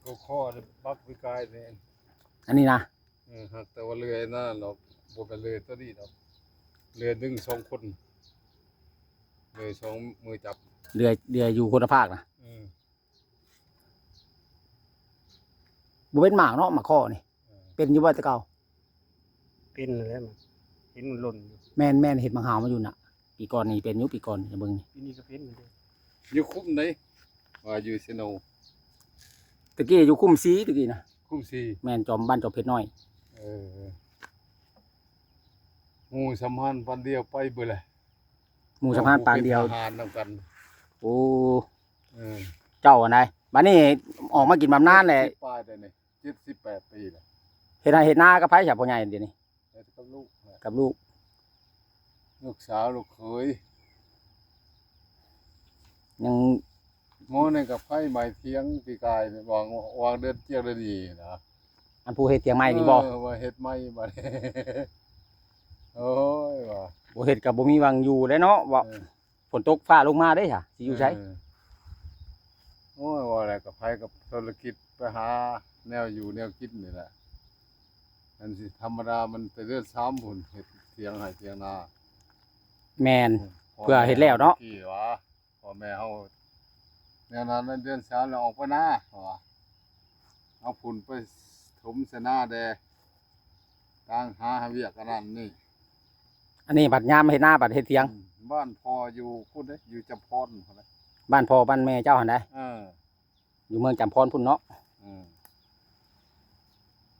ຕົວຄໍບັກປີກາຍນີ້ ອັນນີ້ນະ ເອີ ຫາກແຕ່ວ່າເລື່ອຍນັ້ນດອກ ບໍ່ແມ່ນເລື່ອຍຕົວນີ້ດອກ ເລື່ອຍດຶງສອງຄົນ ເລື່ອຍສອງມືຈັບ ເລື່ອຍ ເລື່ອຍຢູ່ຄົນລະພາກນະ ເອີ ບໍ່ເປັນໝາກເນາະ ໝາກຄໍນີ້ ເອີ ເປັນຢູ່ບໍ່ແຕ່ເກົ່າ? ເປັນຫັ້ນແຫຼະ ເຫັນມັນຫຼົ່ນຢູ່ ແມ່ນໆ ເຫັນບັກຫາວມາຢູ່ນະ ປີກ່ອນນີ້ເປັນຢູ່ ປີກ່ອນນີ້ ເບິ່ງນີ້ ປີນີ້ກໍເປັນຢູ່ເດ້ ຢູ່ຄຸ້ມໃດ ວ່າຢູ່ເຊໂນ ຕະກີ້ຢູ່ຄຸ້ມສີ ຕະກີ້ນະ ຄຸ້ມສີ ແມ່ນ ຈອມ ບ້ານຈອມເພັດນ້ອຍ ເອີ ໝູ່ສຳພັນປານດຽວໄປເບິດແຫຼະ ໝູ່ສຳພັນປານດຽວ ເປັນທະຫານນຳກັນ ໂອ້ ເອີ ເຈົ້າອັນໃດ ບາດນີ້ອອກມາກິນບຳນານແຫຼະ ເຈັດສິບປາຍແລ້ວນີ້ ເຈັດສິບແປດປີແລ້ວ ເຮັດໄຮ່ເຮັດນາກັບໃຜຊະ ພໍ່ໃຫຍ່ດຽວນີ້? ເຮັດກັບລູກ ກັບລູກ ລູກສາວລູກເຂີຍ ຍັງ ໝໍນີ້ກໍໄຟໄໝ້ຖຽງປີກາຍນີ້ ວາງ ວາງເດືອນ ເດືອນນີ້ນະ ອັນຜູ້ເຮັດຖຽງໄມ້ນີ້ບໍ່? ເອີ ວ່າເຮັດໄມ້ບາດນີ້ ໂອ້ຍ ວ່າ ບໍ່ເຮັດກໍບໍ່ມີຫວັງຢູ່ແຫຼະເນາະ ວ່າ ເອີ ຝົນຕົກຟ້າລົງມາເດ້ຊະ ຊິຢູ່ໃສ? ເອີ ໂອ້ຍ ວ່າແລ້ວກໍໄປກັບທຸລະກິດ ໄປຫາແນວຢູ່ແນວກິນນີ້ແຫຼະ ມັນຊິທຳມະດາ ມັນແຕ່ເດືອນສາມພຸ້ນ ເຮັດຖຽງໄຮ່ຖຽງນາ ແມ່ນ ເອີ ເພື່ອເຮັດແລ້ວເນາະ ພໍ່ແມ່ເຮົາ ແນວນັ້ນ ເດືອນສາມແລ້ວອອກໄປນາ ເຂົາວ່າ ເອົາຝຸ່ນໄປຖົມໃສ່ນາແດ່ ຕ່າງຫາວຽກອັນນັ້ນນີ້ ອັນນີ້ບັດຍາມເຮັດນາບັດເຮັດຖຽງ ອືມ ບ້ານພໍ່ຢູ່ພຸ້ນເດ້ ຢູ່ຈຳພອນພຸ້ນເດ້ ບ້ານພໍ່ບ້ານແມ່ເຈົ້າຫັ້ນໃດ ເອີ ຢູ່ເມືອງຈຳພອນພຸ້ນເນາະ ອືມ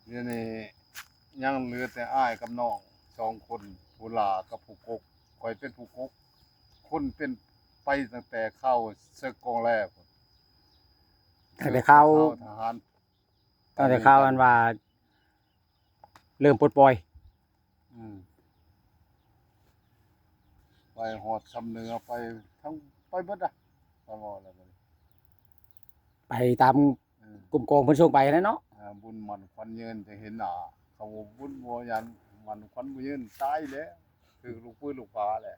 ດຽວນີ້ຍັງເຫຼືອແຕ່ອ້າຍກັບນ້ອງສອງຄົນ ຜູ້ຫຼ້າກັບຜູ້ກົກ ຂ້ອຍເປັນຜູ້ກົກ ຄົນເປັນໄປຕັ້ງແຕ່ຄາວເສິກກອງແລພຸ້ນ ຕັ້ງແຕ່ຄາວ ທະຫານ ຕັ້ງແຕ່ຄາວອັນວ່າເລີ່ມປົດປ່ອຍ ອືມ ໄປຮອດຊຳເໜືອ ໄປທັງ ໄປເບິດນະ ໄປເວົ້າແລ້ວ ໄປຕາມ ເອີ ກົມກອງເພິ່ນສົ່ງໄປຫັ້ນແຫຼະເນາະ ອ່າ ບຸນໝັ້ນຂວັນຍືນຈະເຫັນໜ້າ ເຂົາວ່າບຸນບໍ່ຢັນໝັ້ນຂວັນບໍ່ຍືນ ຕາຍແລ້ວ ຖືກລູກປືນລູກຜາແຫຼະ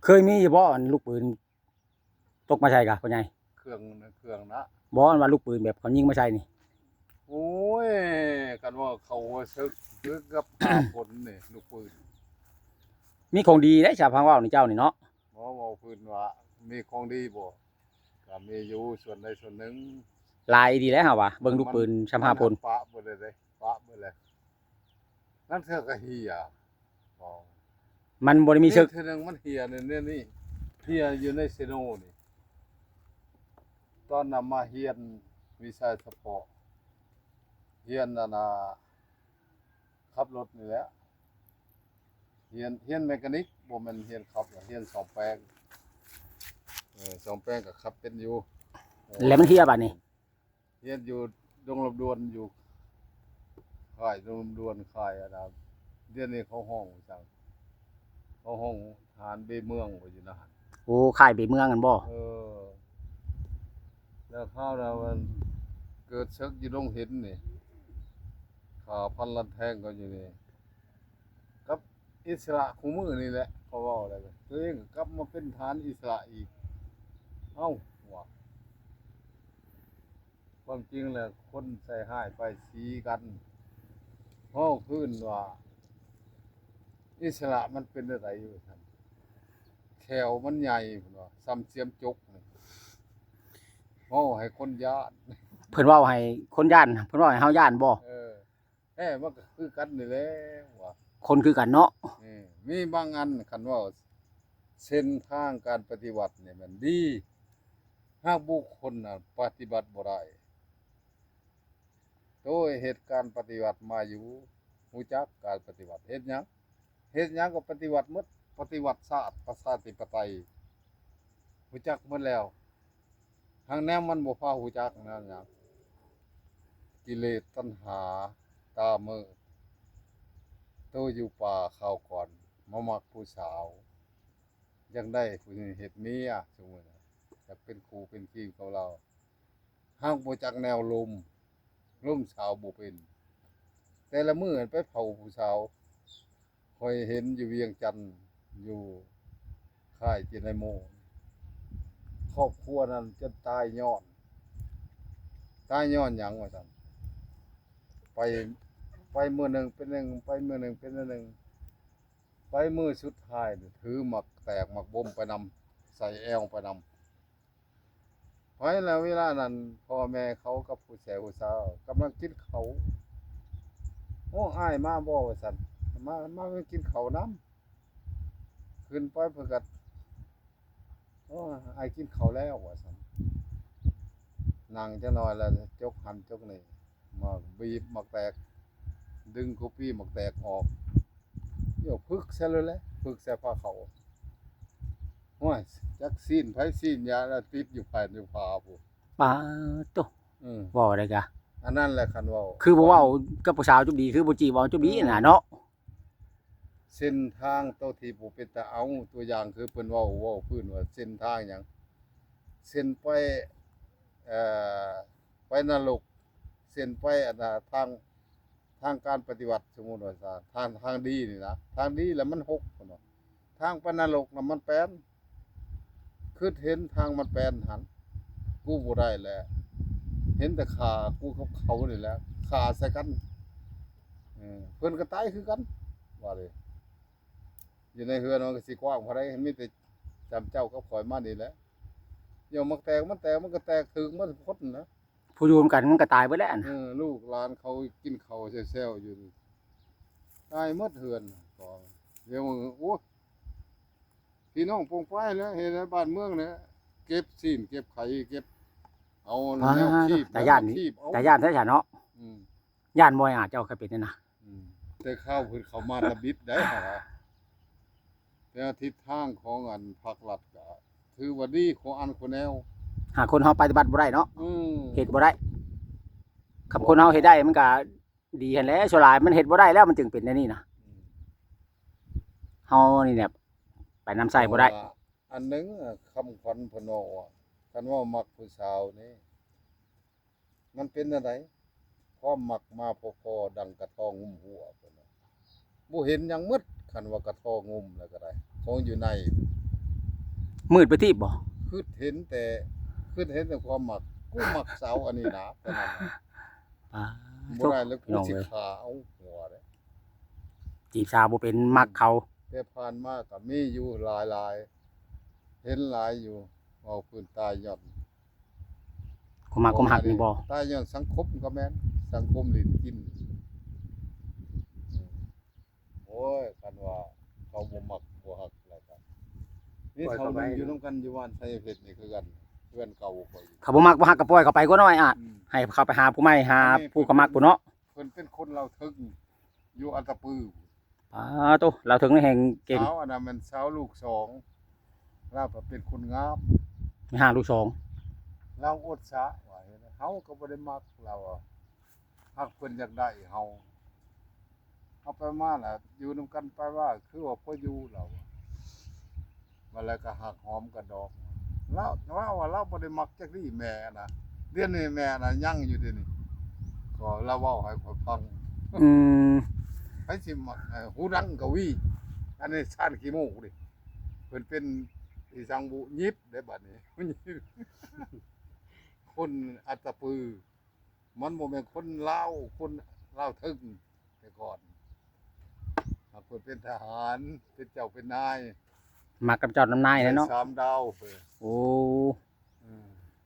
ເຄີຍມີຢູ່ບໍ່ ອັນລູກປືນ ຕົກມາໃສ່ກະພໍ່ໃຫຍ່ ເຄື່ອງ ເຄື່ອງນະ ບໍ່ ອັນວ່າລູກປືນແບບເຂົາຍິງມາໃສ່ນີ້ ໂອ້ຍ ຄັນວ່າເຂົາເສິກ ເສິກກັບຫ້າຄົນນີ້ ລູກປືນ ມີຂອງດີໄດ໋ ຊາວພັງເວົ້ານີ້ເຈົ້ານີ້ເນາະ ບໍ່ ເວົ້າພື້ນວ່າມີຂອງດີບໍ່ ກະມີຢູ່ສ່ວນໃດສ່ວນໜຶ່ງ ຫຼາຍອີ່ຫຼີແຫຼະເຮົາວ່າ ເບິ່ງລູກປືນຊຳຫ້າຄົນ ປະເບິດເລີຍເດ້ ປະເບິດແລ້ວ ລາງເທື່ອກໍເຫ່ຍ ມັນບໍ່ໄດ້ມີເສິກ ເທື່ອໜຶ່ງມັນເຫ່ຍໃນນີ້ ເຫ່ຍຢູ່ໃນເຊໂນນີ້ ຕອນນຳມາຮຽນວິຊາສະເພາະ ຮຽນອັນນ່າ ຂັບລົດນີ້ແຫຼະ ຮຽນ ຮຽນແມການິກ ບໍ່ແມ່ນຮຽນຂັບ ຮຽນສ້ອມແປງ ເອີ ສ້ອມແປງກໍຂັບເປັນຢູ່ ແລ້ວມັນເຫ່ຍບາດນີ້ ຮຽນຢູ່ດົງລຳດວນ ຢູ່ຄ້າຍດົງລຳດວນ ຄ້າຍອັນນັ້ນ ດຽວນີ້ເຂົາຮ້ອງຫຍັງ ເຂົາຮ້ອງທະຫານເບເມືອງ ວ່າຢູ່ນັ້ນ ໂອ້ ຄ້າຍເບເມືອງຫັ້ນບໍ່ ເອີ ແລ້ວຄາວນັ້ນມັນເກີດເສິກຢູ່ດົງເຫັນນີ້ ຂ້າພັນລັດແທງເຂົາຢູ່ນີ້ ກັບອິດສະຫຼະຄູ່ມື້ນີ້ແຫຼະ ເຂົາເວົ້າແລ້ວ ຕົວເອງກໍກັບມາເປັນທະຫານອິດສະຫຼະອີກ ເອົ້າ ວ່າ ຄວາມຈິງແລ້ວຄົນໃສ່ຮ້າຍປ້າຍສີກັນ ເວົ້າຄືນວ່າ ອິດສະຫຼະມັນເປັນແນວໃດ ວ່າຊັ້ນ ແຂ້ວມັນໃຫຍ່ ເພິ່ນວ່າ ສ່ຳສຽມຈົກ ເວົ້າໃຫ້ຄົນຢ້ານ ເພິ່ນເວົ້າໃຫ້ຄົນຢ້ານ ເພິ່ນເວົ້າໃຫ້ເຮົາຢ້ານບໍ່ ເອີ ແທ້ ມັນກໍຄືກັນນີ້ແຫຼະວ່າ ຄົນຄືກັນເນາະ ເອີ ມີບາງອັນຄັນເວົ້າ ເສັ້ນທາງການປະຕິວັດນີ້ແມ່ນດີ ຫາກບຸກຄົນນະປະຕິບັດບໍ່ໄດ້ ໂຕເຮັດການປະຕິວັດມາຢູ່ ຮູ້ຈັກການປະຕິວັດ ເຮັດຫຍັງ ເຮັດຫຍັງກໍປະຕິວັດໝົດ ປະຕິວັດຊາດ ປະຊາທິປະໄຕ ຮູ້ຈັກໝົດແລ້ວ ຫາກແນວມັນບໍ່ພາຮູ້ຈັກ ແນວຫຍັງ ກິເລດຕັນຫາ ຕາເມີດ ໂຕຢູ່ປ່າຄາວກ່ອນ ມາມັກຜູ້ສາວ ຢາກໄດ້ຜູ້ນີ້ເຮັດເມຍ ສົມມຸດ ຢາກເປັນຄູ່ເປັນຄີງກັບລາວ ຫາກບໍ່ຈັກແນວລົມ ລົມສາວບໍ່ເປັນ ແຕ່ລະມື້ໄປເຜົາຜູ້ສາວ ຂ້ອຍເຫັນຢູ່ວຽງຈັນ ຢູ່ຄ້າຍເຈໄນໂມ ຄອບຄົວນັ້ນຈົນຕາຍຍ້ອນ ຕາຍຍ້ອນຫຍັງວ່າຊັ້ນ. ໄປ ໄປມື້ໜຶ່ງເປັນໜຶ່ງ ໄປມື້ໜຶ່ງເປັນໜຶ່ງ ໄປມື້ສຸດທ້າຍຖືໝາກແຕກໝາກບົມໄປນຳ ໃສ່ແອວໄປນຳ. ໄປແລ້ວເວລານັ້ນພໍ່ແມ່ເຂົາກັບຜູ້ແຊຜູ້ສາວກຳລັງກິນເຂົ້າ. ໂອ້ ອ້າຍມາບໍ່ວ່າຊັ້ນ. ມາ ມາກິນເຂົ້ານຳ. ຂຶ້ນໄປເພິ່ນກໍ ໂອ້ ອ້າຍກິນເຂົ້າແລ້ວວ່າຊັ້ນ. ນັ່ງຈັກໜ້ອຍແລ້ວຈົກຫັ້ນຈົກນີ້ ມາບີບໝາກແຕກ ດຶງກົວປີໝາກແຕກອອກ ໂຍ ຜຶກໃສ່ໂລດແຫຼະ ຜຶກໃສ່ພາເຂົ້າ. ໂອ້ຍ ຈັກຊີ້ນໃຜຊີ້ນຍາລະຕິດຢູ່ພາຍໃນຜ້າພຸ້ນ. ປາໂຕ ເອີ ເວົ້າໄດ້ກະ ອັນນັ້ນແຫຼະຄັນເວົ້າ ຄືບໍ່ເວົ້າກັບຜູ້ສາວຈຸບດີ ຄືບໍ່ຈີບເວົ້າຈຸບດີຫັ້ນນະເນາະ. ເສັ້ນທາງໂຕທີ່ບໍ່ເປັນຕາເອົາ ຕົວຢ່າງຄືເພິ່ນເວົ້າ ເວົ້າພື້ນວ່າເສັ້ນທາງຫຍັງ ເສັ້ນໄປ ເອີ ໄປນະລົກ ເສັ້ນໄປອັນນາ ທາງ ທາງການປະຕິບັດ ສົມມຸດວ່າຊະ ທາງ ທາງດີນີ້ນະ ທາງດີລະມັນຫົກພຸ້ນນະ ທາງໄປນະລົກນະມັນແປນ. ຄິດເຫັນທາງມັນແປນຫັ້ນ ກູບໍ່ໄດ້ແຫຼະ ເຫັນແຕ່ຂ້າກູກັບເຂົານີ້ແຫຼະ ຂ້າໃສ່ກັນ ເອີ ເພິ່ນກໍຕາຍຄືກັນ ວ່າເດ. ຢູ່ໃນເຮືອນມັນກໍຊິກວ້າງເທົ່າໃດ ມີແຕ່ຈຳເຈົ້າກັບຂ້ອຍມານີ້ແຫຼະ. ຢ່າງໝາກແຕກມັນແຕກ ມັນກໍແຕກຖືກໝົດທຸກຄົນນະ. ຜູ້ຢູ່ນຳກັນມັນກໍຕາຍເບິດແຫຼະ. ເອີ ລູກຫຼານເຂົາກິນເຂົ້າແຊວໆຢູ່ ຕາຍໝົດເຮືອນ. ກໍດຽວ ໂອ້ຍ ພີ່ນ້ອງປົງປາຍແຫຼະ ເຮັດໃຫ້ບ້ານເມືອງແຫຼະ ເກັບຊີ້ນເກັບໄຂ່ ເກັບເອົາແນວຄີບ ຕາຢ້ານ ຕາຢ້ານແທ້ຊະເນາະ. ອືມ ຢ້ານບໍ່ອາດ ເຈົ້າເຄີຍເປັນນັ້ນນະ. ອືມ ແຕ່ຄາວເພິ່ນເຂົ້າມາທຳອິດໄດ້ຫັ້ນນະ ແຕ່ທິດທາງຂອງອັນພັກລັດກະຖືວ່າດີ ຂໍອັນຂໍແນວ ຫາຄົນເຮົາປະຕິບັດບໍ່ໄດ້ເນາະ. ເອີ ເຮັດບໍ່ໄດ້ ຄັນຄົນເຮົາເຮັດໄດ້ມັນກະດີຫັ້ນແຫຼະ ສ່ວນຫຼາຍມັນເຮັດບໍ່ໄດ້ແລ້ວ ມັນຈຶ່ງເປັນແນວນີ້ນະ. ອືມ ເຮົານີ້ແຫຼະໄປນຳໃຊ້ບໍ່ໄດ້. ເພາະວ່າອັນໜຶ່ງ ຄຳຂວັນເພິ່ນເວົ້າວ່າ ຄັນເວົ້າມັກຜູ້ສາວນີ້ ມັນເປັນແນວໃດ? ຄວາມມັກມາພໍໆ ດັ່ງກະທ້ອງງຸ້ມຫົວ ເພິ່ນວ່າ ບໍ່ເຫັນຫຍັງໝົດ ຄັນວ່າກະທ້ອງງຸ້ມແລ້ວກໍໄດ້ ຂອງຢູ່ໃນ ມືດໄປທີບບໍ່? ຄິດເຫັນແຕ່ ຄິດເຫັນແຕ່ຄວາມມັກ ກູມັກສາວອັນນີ້ນະ ເທົ່ານັ້ນນະ. ປາ ບໍ່ໄດ້ແລ້ວ ໂທ້ ກູຊິຂ້າເອົາຫົວເດ້ ຈີບສາວບໍ່ເປັນ ມັກເຂົາ. ແຕ່ຜ່ານມາກໍມີຢູ່ຫຼາຍໆ ເຫັນຫຼາຍຢູ່ ເວົ້າພື້ນຕາຍຍ້ອນ ຄວາມມັກຄວາມຮັກນີ້ບໍ່? ຕາຍຍ້ອນສັງຄົມກໍແມ່ນ ສັງຄົມຫຼິ້ນກິນ. ໂອ້ຍ ຄັນວ່າເຂົາບໍ່ມັກບໍ່ຮັກແລ້ວກໍ ມີເຖົ້າໜຶ່ງຢູ່ນຳກັນຢູ່ບ້ານໄຊເພັດນີ້ຄືກັນ ເຮືອນເກົ່າຂ້ອຍ ເຂົາບໍ່ມັກບໍ່ຮັກກໍປ່ອຍເຂົາໄປກວ່ານ້ອຍອາດ. ອືມ ໃຫ້ເຂົາໄປຫາຜູ້ໃໝ່ ຫາຜູ້ເຂົາມັກພຸ້ນເນາະ. ເພິ່ນເປັນຄົນລາວເຖິງ ຢູ່ອັດຕະປື. ປາໂຕ ລາວເຖິງແຮງເກັ່ງ. ສາວອັນນັ້ນແມ່ນສາວລູກສອງ ລາວກໍເປັນຄົນງາມ ມີຫ້າລູກສອງ ລາວອົດສະວ່າ ເຮົາກໍບໍ່ໄດ້ມັກລາວ ຫາກເພິ່ນຢາກໄດ້ເຮົາ ເຮົາໄປມາລະຢູ່ນຳກັນໄປວ່າ ຄືວ່າພໍຢູ່ລາວວ່າ. ວ່າແລ້ວກໍຮັກຫອມກັນດອກ ລາວ ລາວວ່າລາວບໍ່ໄດ້ມັກຈັກດີ້ແມ່ນະ. ດຽວນີ້ແມ່ນະຍັງຢູ່ ດຽວນີ້ກໍລາວເວົ້າໃຫ້ຂ້ອຍຟັງ. ອືມ ໃຜຊິມັກ ເອີ ຫູດັງກະວີ ອັນນີ້ຊານຂີ້ໝູກເດ້. ເພິ່ນເປັນອີສັງບຸ ຍິບເດ້ບັດນີ້ ຄົນອັດຕະປື ມັນບໍ່ແມ່ນຄົນລາວ ຄົນລາວເຖິງ ແຕ່ກ່ອນ ຫາກເພິ່ນເປັນທະຫານ ເປັນເຈົ້າເປັນນາຍ ມັກກັບເຈົ້ານຳນາຍແຫຼະເນາະ ໄດ້ສາມດາວເພິ່ນ. ໂອ້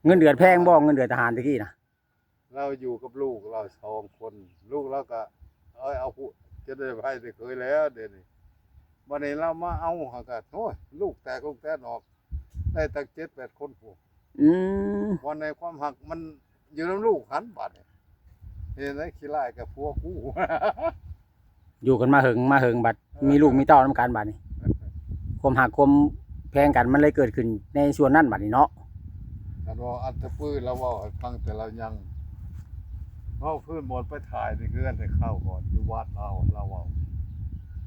ເງິນເດືອນແພງບໍ່? ເງິນເດືອນທະຫານແຕ່ກີ້ນະ. ລາວຢູ່ກັບລູກລາວສອງຄົນ ລູກລາວກະ ເອີຍ ເອົາຜູ້ ຈະໄດ້ໄພໄດ້ເຄີຍແລ້ວ ດຽວນີ້ ບັດນີ້ລາວມາເອົາ ຫາກະ ໂອ້ຍ ລູກແຕກລູກແຕນອອກ ໄດ້ຕັ້ງເຈັດແປດຄົນພຸ້ນ. ອືມ ວັນໃນຄວາມຮັກມັນຢູ່ນຳລູກຫັ້ນ ບາດນີ້ເຮັດໃດ ຂີ້ຮ້າຍກັບຜົວກູ. ຢູ່ກັນມາເຫິງ ມາເຫິງ ບັດ ເອີ ມີລູກມີເຕົ້ານຳກັນ ບາດນີ້ ຄວາມຮັກຄວາມແພງກັນ ມັນເລີຍເກີດຂຶ້ນໃນສ່ວນນັ້ນ ບາດນີ້ເນາະ. ຄັນວ່າອັດຕະປື ລາວເວົ້າໃຫ້ຟັງແຕ່ລາວຍັງ ເວົ້າພື້ນບ່ອນໄປຖ່າຍໃນເຮືອນແຕ່ຄາວກ່ອນ ຢູ່ວັດລາວ ລາວເວົ້າ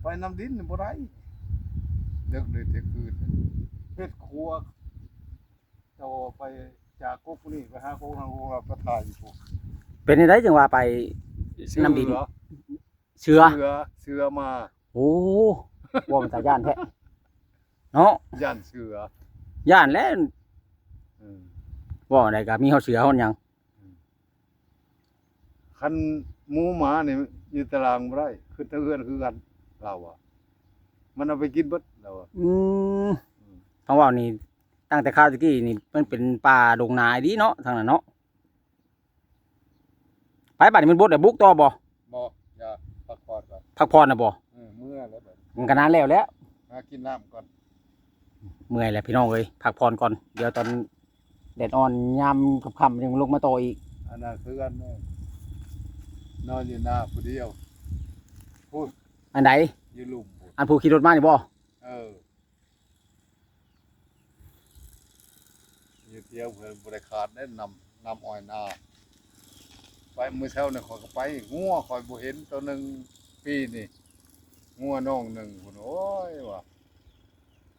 ໄປນຳດິນບໍ່ໄດ້ ດຶກເລີຍເທີ່ຍງຄືນ ເຮັດຄົວ ເຈົ້າໄປຈາກກົກນີ້ໄປຫາກົກນັ້ນ ກົກລາວໄປຖ່າຍຢູ່ພຸ້ນ. ເປັນຈັ່ງໃດຈຶ່ງວ່າໄປນຳດິນ? ເສືອ ເສືອ ເສືອ ເສືອມາ. ໂອ້ ເວົ້າເປັນຕາຢ້ານແທ້ເນາະ ຢ້ານເສືອ ຢ້ານແຫຼະ. ເອີ ເວົ້າໃດກໍມີຮອດເສືອຮອດຫຍັງ. ອືມ ຄັນໝູໝານີ້ຢູ່ຕາລາງບໍ່ໄດ້ ຂຶ້ນທາງເຮືອນຄືກັນ ລາວວ່າ ມັນເອົາໄປກິນເບິດ ລາວວ່າ. ອືມ ອືມ ຟັງເວົ້ານີ້ ຕັ້ງແຕ່ຄາວແຕ່ກີ້ນີ້ ມັນເປັນປ່າດົງນາອີ່ຫຼີເນາະ ທາງນັ້ນເນາະ. ໄປບາດນີ້ ມັນບົດແລ້ວ ບຸກຕໍ່ບໍ່? ບໍ່ ຢ່າ ພັກຜ່ອນກ່ອນ ພັກຜ່ອນນະບໍ່? ເອີ ເມື່ອແລ້ວບາດນີ້ ມັນກໍນານແລ້ວແຫຼະ ຫາກິນນ້ຳກ່ອນ. ເມື່ອຍແລ້ວພີ່ນ້ອງເອີຍ ພັກຜ່ອນກ່ອນ ດຽວຕອນແດດອ່ອນ ຍາມຄ່ຳໆ ຍັງລົງມາຕໍ່ອີກ. ອັນນັ້ນຄືກັນ ນອນຢູ່ນາຜູ້ດຽວພຸ້ນ. ອັນໃດ? ຢູ່ລຸ່ມພຸ້ນ ອັນຜູ້ຂີ່ລົດມານີ້ບໍ່? ເອີ. ຢູ່ທ່ຽວເພິ່ນບໍ່ໄດ້ຂາດເດ້ ນ້ຳ ນ້ຳອ້ອຍນາ. ໄປມື້ເຊົ້ານີ້ຂ້ອຍກໍໄປ ງົວຂ້ອຍບໍ່ເຫັນໂຕໜຶ່ງປີນີ້ ງົວນ້ອງໜຶ່ງພຸ້ນ. ໂອ້ຍ ວ່າ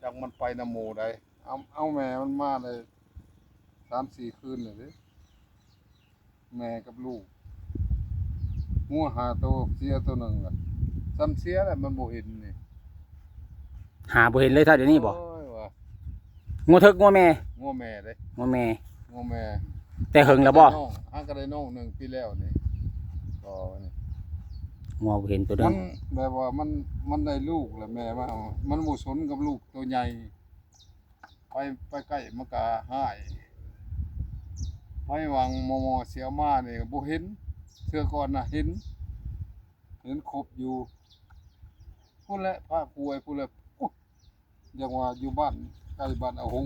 ຈັກມັນໄປນຳໝູ່ໃດ ເອົາ ເອົາແມ່ມັນມາໄດ້ສາມສີ່ຄືນແລ້ວເດ້. ແມ່ກັບລູກ ງົວຫ້າໂຕ ເສຍໂຕໜຶ່ງລະ ສ່ຳເສຍແຫຼະ ມັນບໍ່ເຫັນນີ້ ຫາບໍ່ເຫັນເລີຍເທົ່າດຽວນີ້ບໍ່? ໂອ້ຍ ວ່າ ງົວເຖິກ ງົວແມ່? ງົວແມ່ເດ້ ງົວແມ່ ງົວແມ່. ແຕ່ເຫິງແລ້ວບໍ່? ຫາກໍໄດ້ນ້ອງ ຫາກໍໄດ້ນ້ອງໜຶ່ງປີແລ້ວນີ້ ກໍນີ້ ງົວບໍ່ເຫັນໂຕໜຶ່ງ ມັນແບບວ່າມັນ ມັນໄດ້ລູກແລ້ວແມ່ມາເອົາ ມັນບໍ່ສົນກັບລູກໂຕໃຫຍ່. ໄປ ໄປໃກ້ມັນກະຮ້າຍ ໄປຫວ່າງມໍ່ໆ ຊິເອົາມານີ້ບໍ່ເຫັນ ເທື່ອກ່ອນນະເຫັນ ເຫັນຄົບຢູ່ພຸ້ນແຫຼະ ພາກຫ້ວຍພຸ້ນແຫຼະ. ໂອ້ ຢ່າງວ່າຢູ່ບ້ານ ໃກ້ບ້ານອາຫົງ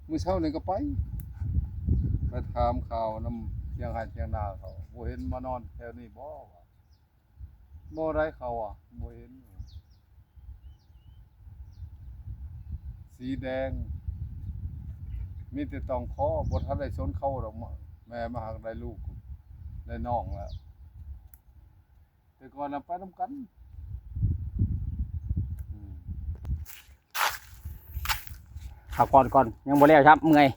ມື້ເຊົ້ານີ້ກໍໄປ ໄປຖາມຂ່າວນຳທຽງໄຮ່ທຽງນາເຂົາ ບໍ່ເຫັນມານອນແຖວນີ້ບໍ່ ວ່າ. ບໍ່ໄດ້ເຂົາວ່າ ບໍ່ເຫັນ ສີແດງ ມີແຕ່ຕ່ອງຄໍ ບໍ່ທັນໄດ້ຊົນເຂົ້າດອກ ແມ່ມາຫາກໄດ້ລູກ ໄດ້ນ້ອງແລ້ວ ແຕ່ກ່ອນນະໄປນຳກັນ. ອືມ ພັກຜ່ອນກ່ອນ ຍັງບໍ່ແລ້ວຊ້ຳ ເມື່ອຍ.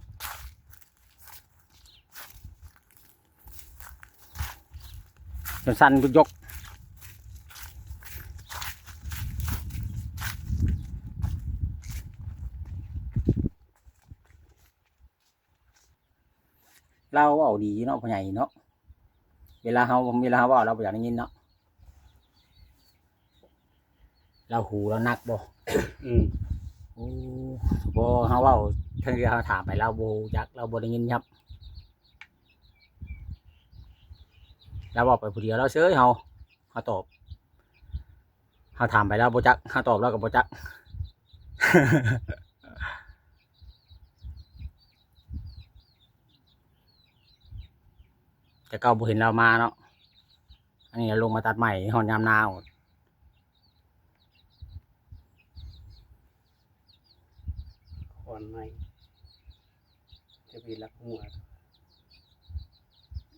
ສັ່ນໆ ຍົກໆ ລາວເວົ້າດີເນາະ ພໍ່ໃຫຍ່ເນາະ ເວລາເຮົາ ເວລາເຮົາເວົ້າ ລາວບໍ່ຢາກໄດ້ຍິນເນາະ. ລາວຫູລາວໜັກບໍ່? ອືມ ໂອ້ ບໍ່ ເຮົາເວົ້າ ທັງທີ່ເຮົາຖາມໄປ ລາວບໍ່ຮູ້ຈັກ ລາວບໍ່ໄດ້ຍິນຊ້ຳ ລາວເວົ້າໄປຜູ້ດຽວ ລາວເຊີຍເຮົາ ເຮົາຕອບ ເຮົາຖາມໄປລາວບໍ່ຈັກ ເຮົາຕອບລາວກໍບໍ່ຈັກ ແຕ່ເກົ່າບໍ່ເຫັນລາວມາເນາະ. ອັນນີ້ລົງມາຕັດໄມ້ຮອດຍາມໜາວ ຄ້ອນໄມ້ ຈະເປັນລັກຫົວ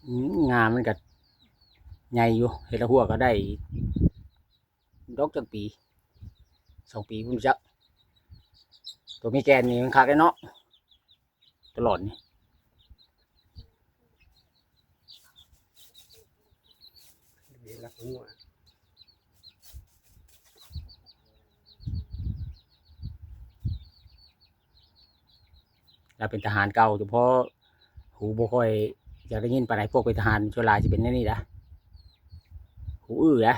ອືມ ງາມັນກະໃຫຍ່ຢູ່ ເຮັດລັກຫົວກະໄດ້ດອກຈັກປີ ສອງປີພຸ້ນຈັກ ໂຕມີແກ່ນນີ້ມັນຄັກເດ້ເນາະ. ຕະຫຼອດນີ້ ເວລາຫົວ ລາວເປັນທະຫານເກົ່າ ສະເພາະຫູບໍ່ຄ່ອຍຢາກໄດ້ຍິນປານໃດ. ພວກເປັນທະຫານສ່ວນຫຼາຍຊິເປັນແນວນີ້ລະ ຫູອື້ລະ.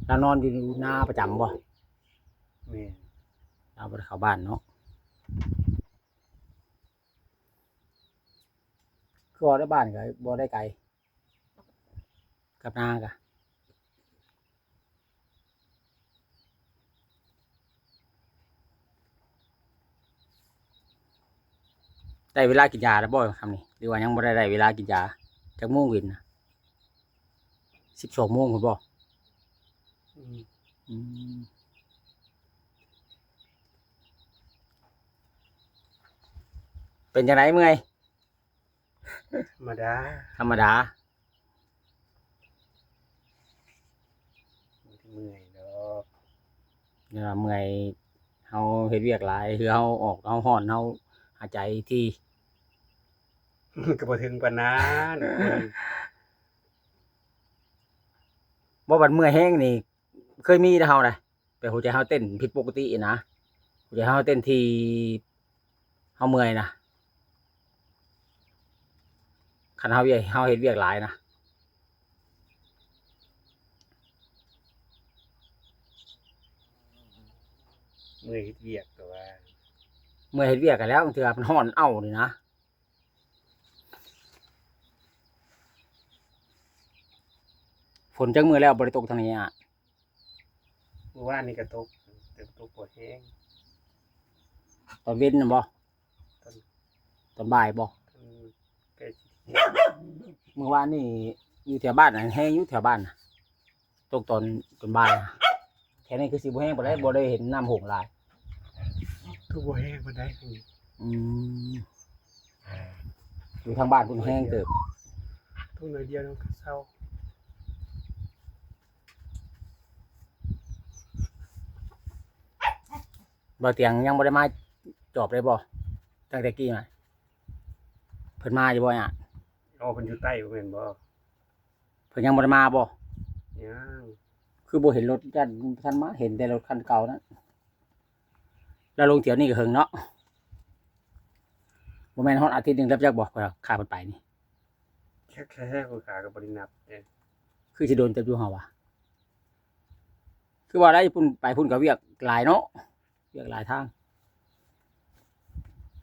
ລາວນອນຢູ່ນາປະຈຳບໍ່? ແມ່ນ ລາວບໍ່ໄດ້ເຂົ້າບ້ານເນາະ. ຄືວ່າໄດ້ ບ້ານກໍບໍ່ໄດ້ໄກ ກັບນາກະ ໄດ້ເວລາກິນຢາແລ້ວບໍ່ຄ່ຳນີ້ ຫຼືວ່າຍັງບໍ່ໄດ້ໄດ້ເວລາກິນຢາ? ຈັກໂມງເຫັນນະ ສິບສອງໂມງພຸ້ນບໍ່? ອືມ ອືມ ເປັນຈັ່ງໃດ ເມື່ອຍ? ທຳມະດາ ທຳມະດາ ບໍ່ໄດ້ເມື່ອຍດອກ ຢ່າວ່າເມື່ອຍ ເຮົາເຮັດວຽກຫຼາຍ ເຫື່ອເຮົາອອກ ເຮົາຮ້ອນ ເຮົາຫາຍໃຈຖີ່ ມັນກໍບໍ່ເຖິງປານນັ້ນ ບໍ່ ບັດເມື່ອຍແຮງນີ້ ເຄີຍມີແຕ່ເຮົານະ ແບບຫົວໃຈເຮົາເຕັ້ນຜິດປົກກະຕິນະ ຫົວໃຈເຮົາເຕັ້ນທີ່ ເຮົາເມື່ອຍນະ ຄັນເຮົາວຽກ ເຮົາເຮັດວຽກຫຼາຍນະ. ເມື່ອຍເຮັດວຽກກໍວ່າ ເມື່ອຍເຮັດວຽກກໍແລ້ວ ບາງເທື່ອມັນຮ້ອນເອົ້ານີ້ນະ. ຝົນຈັກມື້ແລ້ວບໍ່ໄດ້ຕົກທາງນີ້ອະ? ມື້ວານນີ້ກໍຕົກ ແຕ່ຕົກບໍ່ແຮງ. ຕອນເວັນນັ້ນບໍ່? ຕອນ ຕອນບ່າຍບໍ່? ຕອນໃກ້ຊິທ່ຽງ. ມື້ວານນີ້ຢູ່ແຖວບ້ານນະ ແຮງຢູ່ແຖວບ້ານນະ. ຕົກຕອນ ຕອນບ່າຍ. ແຖວນີ້ຄືຊິບໍ່ແຮງປານໃດ ບໍ່ໄດ້ເຫັນນ້ຳໂຂງຫຼາຍ. ຄືບໍ່ແຮງປານໃດ. ອືມ ຢູ່ທາງບ້ານພຸ້ນແຮງເຕີບ. ຕົກໜ້ອຍດຽວໜຶ່ງກໍເຊົາ. ບ່າວຕຽງຍັງບໍ່ໄດ້ມາຈອບເລີຍບໍ່? ຕັ້ງແຕ່ກີ້ມາ ເພິ່ນມາຢູ່ບໍ່? ອາ ອໍ ເພິ່ນຢູ່ໃຕ້ບໍ່ແມ່ນບໍ່? ເພິ່ນຍັງບໍ່ໄດ້ມາບໍ່? ຍັງ. ຄືບໍ່ເຫັນລົດ ຢ້ານບໍ່ທັນມາ ເຫັນແຕ່ລົດຄັນເກົ່ານັ້ນ. ລາວລົງທ່ຽວນີ້ກໍເຫິງເນາະ. ບໍ່ແມ່ນຮອດອາທິດໜຶ່ງແລ້ວຈັກບໍ່ ຂ້າເພິ່ນໄປນີ້? ແທ້ໆ ຂ້າກໍບໍ່ໄດ້ນັບເດ້. ຄືຊິດົນເຕີບຢູ່ເຮົາວ່າ. ຄືວ່າໄດ້ພຸ້ນ ໄປພຸ້ນກໍວຽກຫຼາຍເນາະ. ວຽກຫຼາຍທາງ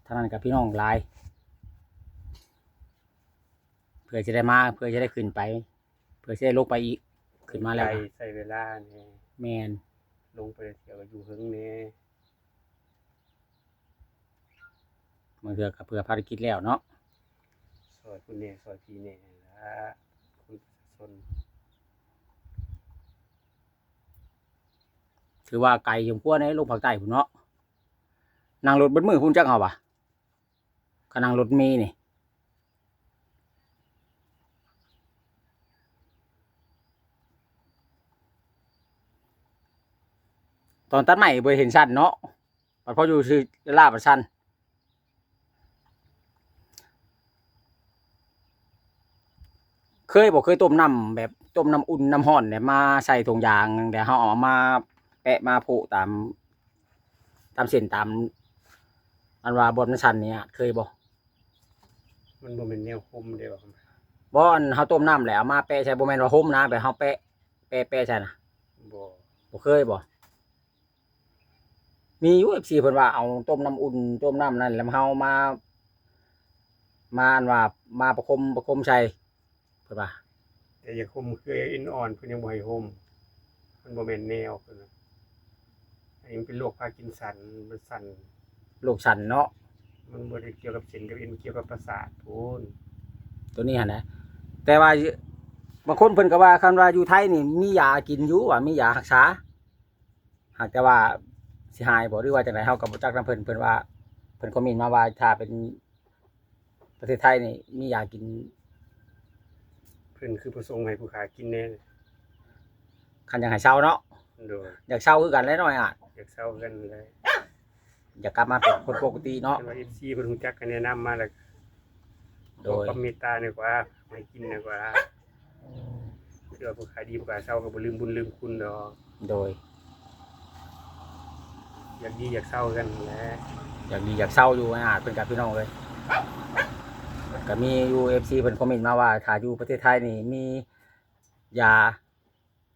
ທາງນັ້ນກໍພີ່ນ້ອງຫຼາຍ ເພື່ອຈະໄດ້ມາ ເພື່ອຈະໄດ້ຂຶ້ນໄປ ເພື່ອຈະໄດ້ລົງໄປອີກ ຂຶ້ນມາແລ້ວນະ ໃຊ້ເວລາແດ່. ແມ່ນ ລົງໄປທ່ຽວກໍຢູ່ເຫິງແດ່. ບາງເທື່ອກໍເພື່ອພາລະກິດແລ້ວເນາະ ຊ່ອຍພຸ້ນແດ່ ຊ່ອຍພີ້ແດ່ລະ ຄົນປະຊາຊົນ. ຖືວ່າໄກສົມຄວນເດ້ ລົງພາກໃຕ້ພຸ້ນເນາະ. ນັ່ງລົດເບິດມື້ພຸ້ນຈັກເຮົາວ່າ ຄັນນັ່ງລົດເມນີ້. ຕອນຕັດໄມ້ບໍ່ເຫັນສັ່ນເນາະ ບັດພໍຢູ່ຊື່ລາບບັດສັ່ນ. ເຄີຍບໍ່? ເຄີຍຕົ້ມນ້ຳແບບ ຕົ້ມນ້ຳອຸ່ນນ້ຳຮ້ອນແລ້ວມາໃສ່ຖົງຢາງ ແລ້ວເຮົາເອົາມາແປະມາໂພະຕາມ ຕາມເສັ້ນຕາມ ອັນວ່າບ່ອນມັນສັ່ນນີ້ ເຄີຍບໍ່? ມັນບໍ່ແມ່ນແນວຫົ່ມເດ້. ບໍ່ ອັນເຮົາຕົ້ມນ້ຳແລ້ວເອົາມາແປະໃສ່ ບໍ່ແມ່ນວ່າຫົ່ມນະ ແບບເຮົາແປະ ແປະ ແປະໃສ່ນະ. ບໍ່ ບໍ່ເຄີຍບໍ່? ມີຢູ່ ເອັຟຊີ ເພິ່ນວ່າເອົາຕົ້ມນ້ຳອຸ່ນ ຕົ້ມນ້ຳນັ້ນ ແລ້ວເຮົາມາ ມາ ອັນວ່າ ມາປະຄົມ ປະຄົມໃສ່ ເພິ່ນວ່າ. ແຕ່ຢາກຫົ່ມເຄືອເອັນອ່ອນ ເພິ່ນຍັງບໍ່ໃຫ້ຫົ່ມ ມັນບໍ່ແມ່ນແນວ ເພິ່ນວ່າ. ອັນນີ້ມັນເປັນໂລກພາກິນສັນ ມັນສັ່ນ ໂລກສັ່ນເນາະ. ມັນບໍ່ໄດ້ກ່ຽວກັບເສັ້ນກັບເອັນ ມັນກ່ຽວກັບປະສາດພຸ້ນ ໂຕນີ້ຫັ້ນນະ. ແຕ່ວ່າບາງຄົນເພິ່ນກໍວ່າ ຄັນວ່າຢູ່ໄທນີ້ມີຢາກິນຢູ່ ວ່າມີຢາຮັກສາ. ຫາກແຕ່ວ່າຊິຫາຍບໍ່ ຫຼືວ່າຈັ່ງໃດ ເຮົາກໍບໍ່ຈັກນຳເພິ່ນ. ເພິ່ນວ່າ ເພິ່ນຄອມເມັນມາວ່າ ຖ້າເປັນປະເທດໄທນີ້ມີຢາກິນ. ເພິ່ນຄືປະສົງໃຫ້ຜູ້ຂ້າກິນແດ່ ຄັນຢາກໃຫ້ເຊົາເນາະ. ໂດຍ ຢາກເຊົາຄືກັນແຫຼະນ້ອຍອາດ ຢາກເຊົາຄືກັນແຫຼະ ຢາກກັບມາເປັນຄົນປົກກະຕິເນາະ. ຄັນວ່າ ເອັຟຊີ ເພິ່ນຮູ້ຈັກກໍແນະນຳມາແລ້ວ ໂດຍ ຂໍຄວາມເມດຕາແດ່ກວ່າ ໃຫ້ກິນແດ່ກວ່າ. ເພື່ອຜູ້ຂາຍດີຜູ້ຂາຍເຊົາກໍບໍ່ລືມບຸນລືມຄຸນດອກ. ໂດຍ ຢາກດີຢາກເຊົາຄືກັນຫັ້ນແຫຼະ ຢາກດີຢາກເຊົາຢູ່ອາດເພິ່ນກັບພີ່ນ້ອງເອີຍ. ກໍມີຢູ່ ເອັຟຊີ ເພິ່ນຄອມເມັນມາວ່າ ຖ້າຢູ່ປະເທດໄທນີ້ມີຢາ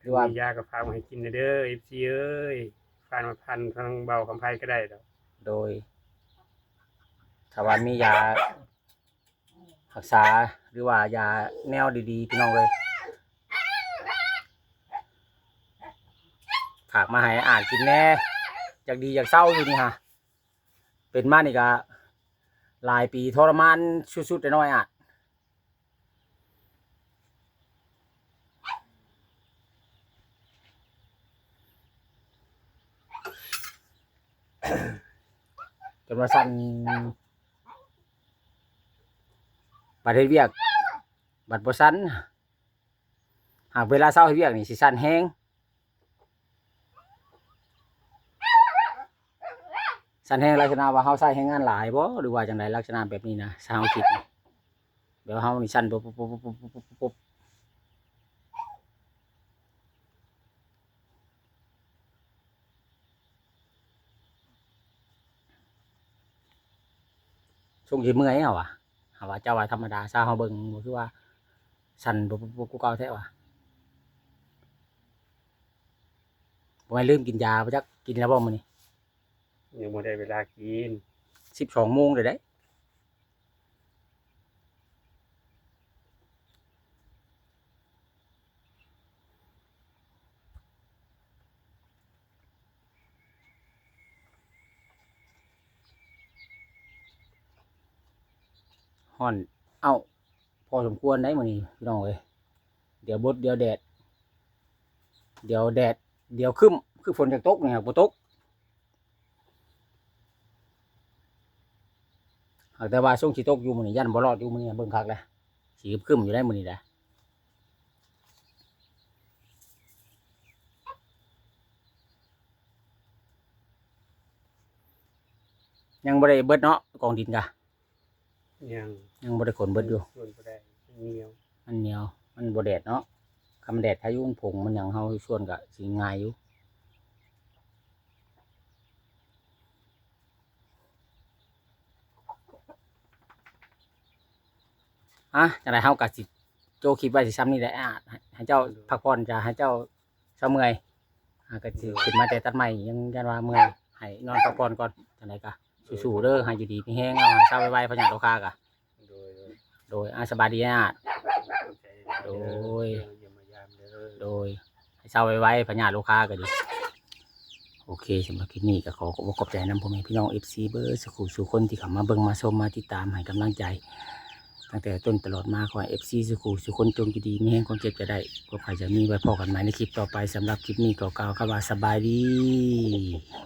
ຫຼືວ່າມີຢາກໍຝາກມາໃຫ້ກິນແດ່ເດີ ເອັຟຊີ ເອີຍ. ຝາກມາຜ່ານທາງເບົາຄຳໄພກໍໄດ້ດອກ. ໂດຍ ຖ້າວ່າມີຢາ ຮັກສາ ຫຼືວ່າຢາແນວດີໆ ພີ່ນ້ອງເອີຍ ຝາກມາໃຫ້ອາດກິນແດ່. ຢາກດີຢາກເຊົາຢູ່ນີ້ຫາ ເປັນມານີ້ກະຫຼາຍປີ ທໍລະມານສຸດໆ ແຕ່ນ້ອຍອາດ ຈົນວ່າສັ່ນ ບັດເຮັດວຽກບັດບໍ່ສັ່ນ. ຫາກເວລາເຊົາເຮັດວຽກນີ້ຊິສັ່ນແຮງ ສັ່ນແຮງ ລັກສະນະວ່າເຮົາໃຊ້ແຮງງານຫຼາຍບໍ່ ຫຼືວ່າຈັ່ງໃດ ລັກສະນະແບບນີ້ນະ ຖ້າເຮົາຄິດ ແບບເຮົານີ້ສັ່ນປຸບໆ. ຊົງຊິເມື່ອຍເຮົາວ່າ ຫາວ່າເຈົ້າວ່າທຳມະດາຊາວເຮົາເບິ່ງ ບໍ່ຄືວ່າສັ່ນປຸບໆໆຄືເກົ່າແທ້ວ່າ. ບໍ່ແມ່ນລືມກິນຢາບໍ່ຈັກ ກິນແລ້ວບໍ່ມື້ນີ້? ຍັງບໍ່ໄດ້ເວລາກິນ ສິບສອງໂມງແລ້ວເດ້. ຮ້ອນເອົ້າ ພໍສົມຄວນໄດ໋ມື້ນີ້ພີ່ນ້ອງເອີຍ. ດຽວບົດ ດຽວແດດ ດຽວແດດ ດຽວຄຶ້ມ ຄືຝົນຈະຕົກນີ້ ຫາກບໍ່ຕົກ. ຫາກແຕ່ວ່າຊົງຊິຕົກຢູ່ມື້ນີ້ ຢ້ານບໍ່ລອດຢູ່ມື້ນີ້ ເບິ່ງຄັກແລ້ວ ຊິຄຶ້ມຢູ່ໄດ໋ມື້ນີ້ນະ. ຍັງບໍ່ໄດ້ເບິດເນາະ ກອງດິນກະ ຍັງ ຍັງບໍ່ໄດ້ຂົນເບິດຢູ່ ມັນສ່ວນບໍ່ໄດ້ ມັນໜຽວ ມັນໜຽວ ມັນບໍ່ແດດເນາະ. ຄັນມັນແດດພາຍຸມັນຜົງມັນຫຍັງ ເຮົາສ່ວນກະຊິງ່າຍຢູ່. ອາ ຈັ່ງໃດເຮົາກະຊິໂຈະຄລິບໄວ້ສ່ຳນີ້ແຫຼະ. ອາ ໃຫ້ເຈົ້າ ໂດຍ ພັກຜ່ອນ ຈະໃຫ້ເຈົ້າ ເຊົາເມື່ອຍ ຫາກະຊິ ໂດຍ ຂຶ້ນມາແຕ່ຕັດໄມ້ ຍັງຢ້ານວ່າເມື່ອຍ ໃຫ້ນອນພັກຜ່ອນກ່ອນ. ຈັ່ງໃດກະ ໂດຍ ສູ້ໆເດີ ໃຫ້ຢູ່ດີມີແຮງ ເອົາໃຫ້ເຊົາໄວໆ ພະຍາດໂລຄາກະ. ໂດຍ ໂດຍ ໂດຍ ອາ ສະບາຍດີອາ. ຂອບໃຈຫຼາຍໆ ໂດຍ ເດີ ເດີ ຢ້ຽມມາຢາມເດີ. ໂດຍ ໃຫ້ເຊົາໄວໆ ພະຍາດໂລຄາກະດີ. ໂອເຄ ສຳລັບຄລິບນີ້ກະຂໍຂອບອົກຂອບໃຈນຳພໍ່ແມ່ພີ່ນ້ອງ ເອັຟຊີ ເບິດສູ່ຄູ່ສູ່ຄົນທີ່ເຂົ້າມາເບິ່ງມາຊົມມາຕິດຕາມໃຫ້ກຳລັງໃຈ ຕັ້ງແຕ່ຕົ້ນຕະຫຼອດມາ. ຂໍໃຫ້ ເອັຟຊີ ສູ່ຄູ່ສູ່ຄົນຈົ່ງຢູ່ດີມີແຮງ ຄວາມເຈັບຢ່າໄດ້ ຄວາມໄຂ້ຢ່າມີ. ໄວ້ພໍ້ກັນໃໝ່ໃນຄລິບຕໍ່ໄປ. ສຳລັບຄລິບນີ້ກໍກ່າວຄຳວ່າສະບາຍດີ.